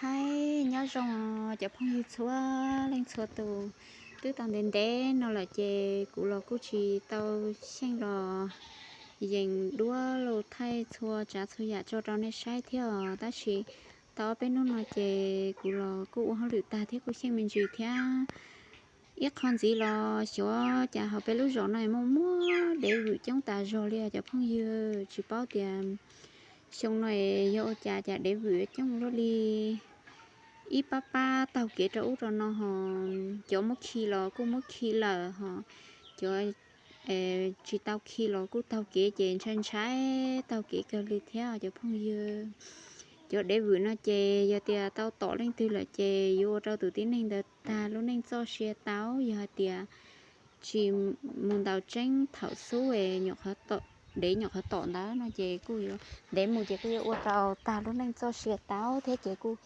Hais nyob zoo cov phooj ywg txhua leej txhua tus, twb tau ntev ntev no lawm ces kuv los kuj tsis tau xyeej los yees duab los thaij txhua tsav txhua yam tso rau nej saib thiab os. Tab sis tau ob peb hnub no ces kuv los kuj ua hauj lwm tag thiab kuj xyeej me ntsis thiab. Ib qho ntxiv los xyov cas hauv peb lub zos no muaj muaj dev vwm coob tas zog li os cov phooj ywg. Tsis paub tias xyoo no yog ua cas cas dev vwm coob luaj li. Ib pab pab taug kev rau ub rau no ho, cov muab khi los kuj muab khi lawm ho, cov tsis tau khi los kuj taug kev ces ntshai ntshai taug kev kawg li thiab cov phooj ywg. Cov dev vwm no ces yog tias tau tom leej twg lawm ces yuav ua rau tus tib neeg ntawd tag lub neej txoj sia tau. Yog hais tias tsis mus ntaus tseeb thaum xub es dev nyuam qhuav tom ntawd no ces kuj yuav ntev mus ces kuj yuav ua rau tag lub neej txoj sia tau thiab ces kuj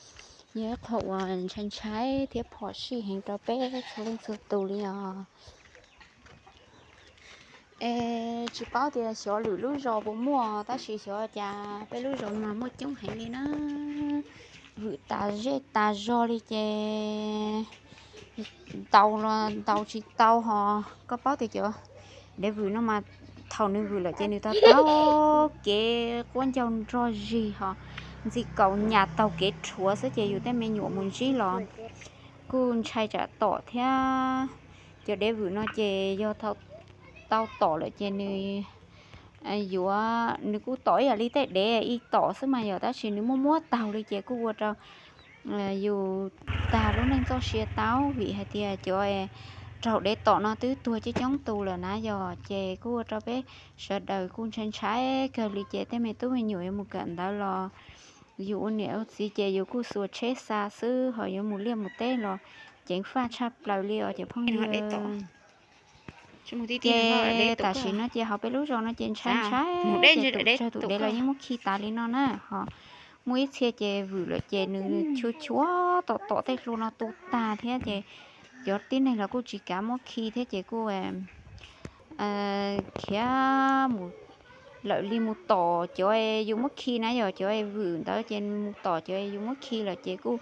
yog ib qho uas ntshai ntshai thiab phom sij heev rau peb txhua leej txhua tus li os. Es tsis paub tias xyov lwm lub zos puas muaj tab sis xyov cas peb lub zos mas muaj coob heev li na. Vwm tas zej tas zog li ces ntaus los ntaus tsis tau ho. Koj paub tias cov dev vwm no mas thaum nws vwm lawm ces nws taug taug kev quab ncaug nrog zig ho, ntxim kaum nyas taug kev rhuav xwb ces yus tej me nyuam mus ntsib los kuj ntshai tsam tom thiab. Cov dev vwm no ces yog tau tom lawm ces nws yuav, nws kuj tom ib yam li tej dev ib tom xwb mas yog tab sis nws muab muab taug li ces kuj ua rau yus tag lub neej txoj sia tau vim hais tias cov raug dev tom no twb tuag coob coob tus lawm na yog ces kuj ua rau peb sawv daws kuj ntshai ntshai kawg li ces tej me tub me nyuam yuav mus kawm ntawv los yus ua niam ua txiv ces yus kuj xuas tsheb xa xwb ho yuav mus liaj mus teb los ceev faj tshaj plaws li os cov phooj ywg. Ces tam sim no ces hauv peb lub zos no ces ntshai ntshai ces tus tsawg tus dev los yeej muab khi tas li no na ho. Muaj ib txhia ces vwm lawm ces nws chua chua tom tom tej hlua no tu tag thiab ces cov tib neeg los kuj tsis kav muab khi thiab ces kuj khiav mus lawm li mus tom cov yus muab khi na yog cov vwm ntawd ces mus tom cov yus muab khi lawm ces kuj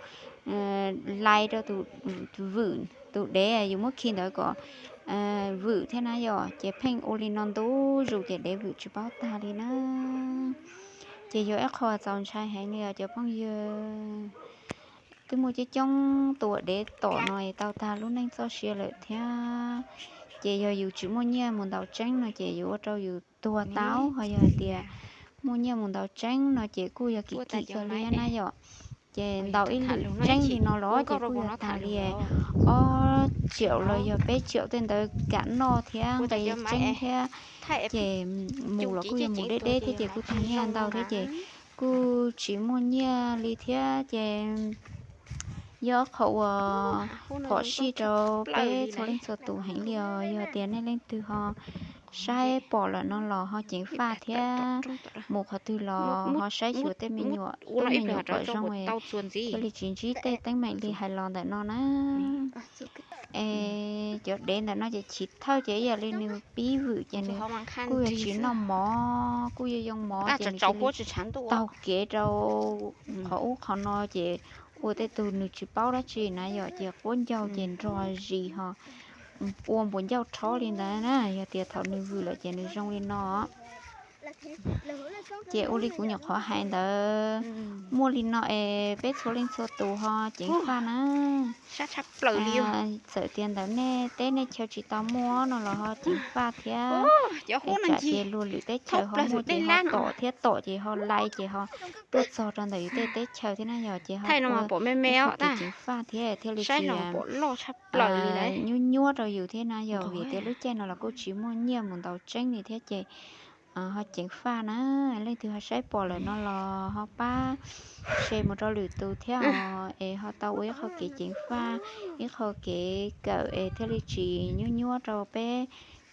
lais rau tus vwm, tus dev yus muab khi ntawd kom vwm thiab na yog ces pheej ua li no ntu zus ces dev vwm tsis paub tag li na. Ces yog ib qho txaus ntshai heev li os cov phooj ywg. Twb muaj coob coob tus dev tom no es tau tag lub neej txoj sia lawm thiab ces yog yus tsis muaj nyiaj mus ntaus tseeb no ces yuav ua rau yus tuag tau ho yog hais tias muaj nyiaj mus ntaus tseeb no ces kuj yog kim kim kawg li na yom. Ces ntaus ib lwm tseeb li no los ces kuj yog tag li ob tsiaum los yog peb tsiaum tej ntawd kam noj thiab nqi tseeb thiab ces mus los kuj yog mus deb deb thiab ces kuj tag nyiaj ntau thiab ces kuj tsis muaj nyiaj li thiab ces yog qhov uas phom sij rau peb txhua leej txhua tus heev li os. Yog tias nej leej twg ho saib pom lawm no los ho ceev faj thiab mus qhov twg los ho saib xyuas tej me nyuam, tej me nyuam kom zoo thiaj li tsis ntsib tej teeb meem li hais los ntawm no na. Es cov dev ntawm no ces chiv thawj ces ib yam li nws pib vwm ces nws kuj yuav tsis noj mov, kuj yuav yoo mov ces nws cia li taug kev rau qhov ub qhov no ces ua tej tug nws tsis paub dab tsi na yom, ces quab ncaug ces nrog zis ho ua npuas ncauj rhob li ntawd na. Yog tias thaum nws vwm lawm ces nws zoo li no. Ces ua li kuv nyuam qhuav hais ntawd, muaj li no es peb txhua leej txhua tus ho ceev faj na. Txawm tias ntawm nej teb nej chaw tsis tau muaj no los ho ceev faj thiab. Es tsam ces luag lwm teb chaws ho muaj ces ho tom thiab tom ces ho lais ces ho tuaj txog rau ntawm yus tej teb chaws thiab na yom, ces ho ua ib qho kev ceev faj thiab thiaj li tsis nyuab nyuab rau yus thiab na yom, vim tias lub caij no los kuj tsis muaj nyiaj mus ntaus tseeb li thiab ces ho ceev faj na. Leej twg ho saib pom lawm no los ho pab share mus rau lwm tus thiab os, es ho tau ua ib qho kev ceev faj, ib qho kev kawm es thiaj li tsis nyuab nyuab rau peb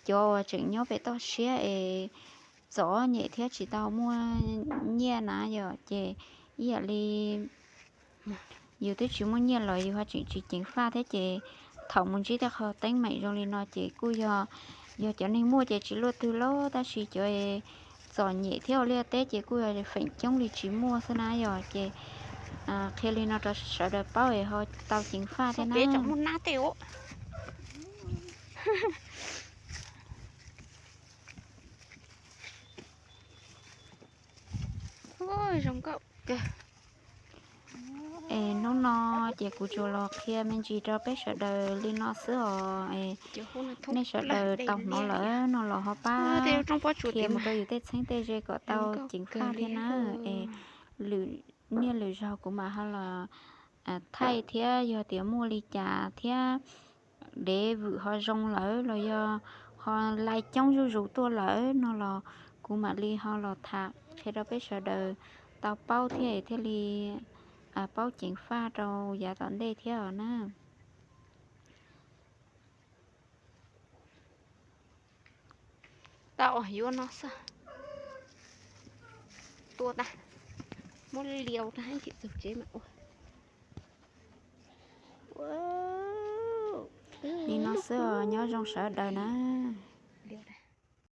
cov uas tseem nyob pem toj siab es txom nyem thiab tsis tau muaj nyiaj na yom, ces ib yam li yus twb tsis muaj nyiaj los yus ho tseem tsis ceev faj thiab ces thaum mus ntsib tej qho teeb meem zoo li no ces kuj yog, yog cov neeg muaj ces tsis luaj twg los tab sis cov txom nyem thiab ua liaj teb ces kuj yog feem coob li tsis muaj xwb na yom, ces Qhia li no rau sawv daws paub es ho tau ceev faj thiab na. Es hnub no ces kuv tsuas los qhia me ntsis rau peb sawv daws li no xwb os. Nej sawv daws tau hnov lawm no los ho pab qhia mus rau yus tej txheeb tej ze kom tau ceev faj thiab na. Es lwm niaj lwm zaug kuv mam ho los thaij thiab, yog tias muaj li cas thiab dev vwm ho zoo lawm los yog ho lais coob zuj zus tuaj lawm no los kuv mam li ho los tham qhia rau peb sawv daws tau paub thiab thiaj li paub ceev faj rau yav tom ntej thiab os na. Tau, yuav no xwb. Tua tas, muab liau rau txog tsev mas ua. Li no xwb os, nyob zoo sawv daws na.